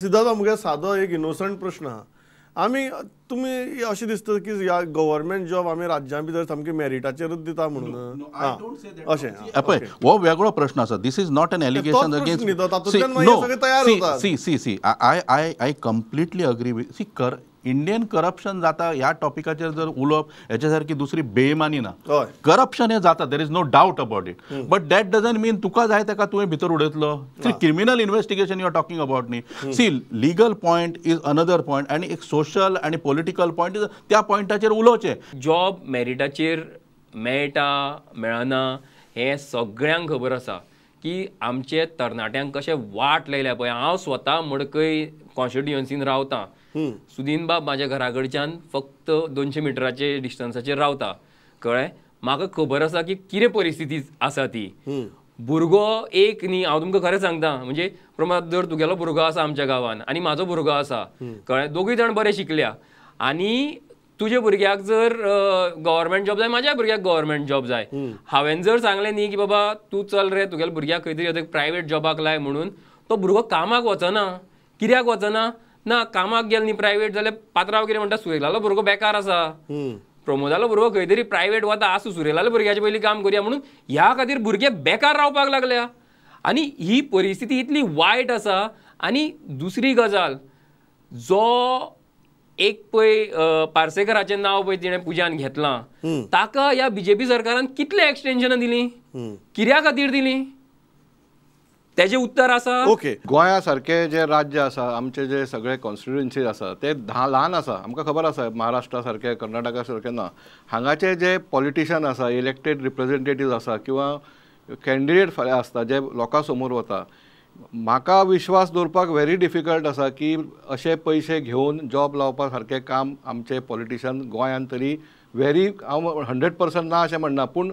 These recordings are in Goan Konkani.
सिद्धार्थ, मुगे सादो एक इनोसंट प्रश्न आहा. आमी तुमी अशें दिसता की ह्या गव्हर्मेंट जॉब आमी राज्यां भितर सामकी मेरिटाचेरूच दिता म्हणून अशें? पळय, हो वेगळो प्रश्न आसा. This is not an allegation against. See see see I I I completely agree with, see, कर इंडियन करप्शन जाता ह्या टॉपिकाचेर जर उलोवप हेच्या सारकी दुसरी बेमानी ना. करप्शन हें जाता, there is no doubt about it, but that doesn't mean तुका जाय ताका तुवें भितर उडयतलो. Criminal investigation you are talking about न्ही. See, legal point is another point आनी एक सोशल आनी पॉलिटिकल पॉयंट is, त्या पॉयंटाचेर उलोवचें. जॉब मेरिटाचेर मेळटा मेळना हें सगळ्यांक खबर आसा की आमचे तरणाट्यांक कशें वाट लायल्या पळय. हांव स्वता मडकय कॉन्स्टिट्युयन्सीन रावतां. सुदीन बाब म्हाज्या घरा कडच्यान फक्त 200 मिटराचे डिस्टन्साचेर रावता, कळ्ळें. म्हाका खबर आसा की कितें परिस्थिती आसा ती. भुरगो एक न्ही, हांव तुमकां खरें सांगता, म्हणजे प्रमोद, जर तुगेलो भुरगो आसा आमच्या गांवान आनी म्हाजो भुरगो आसा, कळ्ळें, दोगूय जाण बरे शिकल्या आनी तुज्या भुरग्याक जर गव्हर्मेंट जॉब जाय, म्हाज्या भुरग्याक गव्हर्मेंट जॉब जाय. हांवें जर सांगलें न्ही की बाबा तूं चल रे, तुगेल्या भुरग्याक खंय तरी प्रायवेट जॉबाक लाय म्हणून, तो भुरगो कामाक वचना. कित्याक वचना? ना कामाक गेल न्ही प्रायवेट जाल्यार पात्रांव कितें म्हणटा, सुरेलालो भुरगो बेकार आसा, प्रमोदालो भुरगो खंय तरी प्रायवेट वता, आसूं सुरेलालो भुरग्याचे पयलीं काम करुया म्हणून. ह्या खातीर भुरगे बेकार रावपाक लागल्या आनी ही परिस्थिती इतली वायट आसा. आनी दुसरी गजाल, जो एक पळय पार्सेकराचें नांव पळय तिणें पुजान घेतलां, ताका ह्या बीजेपी सरकारान कितले एक्सटेन्शनां दिलीं, कित्या खातीर दिलीं, तेजें उत्तर आसा. ओके, गोंया सारकें जें राज्य आसा, आमचे जे सगळे कॉन्स्टिट्युएन्सी आसा ते ल्हान आसा, आमकां खबर आसा, महाराष्ट्रा सारकें कर्नाटका सारकें ना. हांगाचे जे पॉलिटिशन आसा, इलेक्टेड रिप्रेझेंटेटिव्ह आसा किंवा कॅन्डिडेट फाल्यां आसता जे लोकां समोर वता, म्हाका विश्वास दवरपाक व्हेरी डिफिकल्ट आसा की अशे पयशे घेवन जॉब लावपा सारकें काम आमचे पॉलिटिशन गोंयान तरी व्हेरी, हांव 100% ना अशें म्हणना, पूण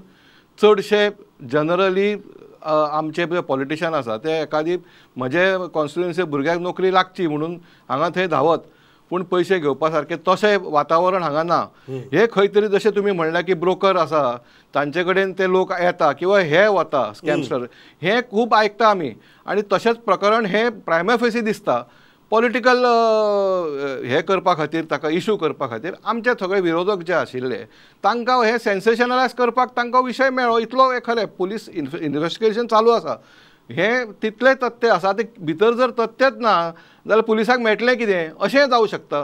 चडशे जनरली आमचे पॉलिटिशन आसा ते एखादी म्हजे कॉन्स्टिट्युएन्सी भुरग्याक नोकरी लागची म्हणून हांगा थंय धांवत, पूण पयशे घेवपा सारकें तशें वातावरण हांगा ना. हे खंय तरी जशें तुमी म्हणलें की ब्रोकर आसा तांचे कडेन ते लोक येता किंवा हे वता स्कॅमस्टर, हे खूब आयकता आमी आनी तशेंच प्रकरण हें प्रायमा फेसी दिसता. पॉलिटिकल हे करपा खातीर, ताका इशू करपा खातीर आमचे सगळे विरोधक जे आशिल्ले तांकां हे सेन्सेशनलायज करपाक तांकां विशय मेळ्ळो. इतलो हें खरें, पुलीस इन्वेस्टिगेशन चालू आसा, हें तितलें तथ्य आसा. ते भितर जर तथ्यच ना जाल्यार पुलिसाक मेळटलें कितें, अशेंय जावं शकता.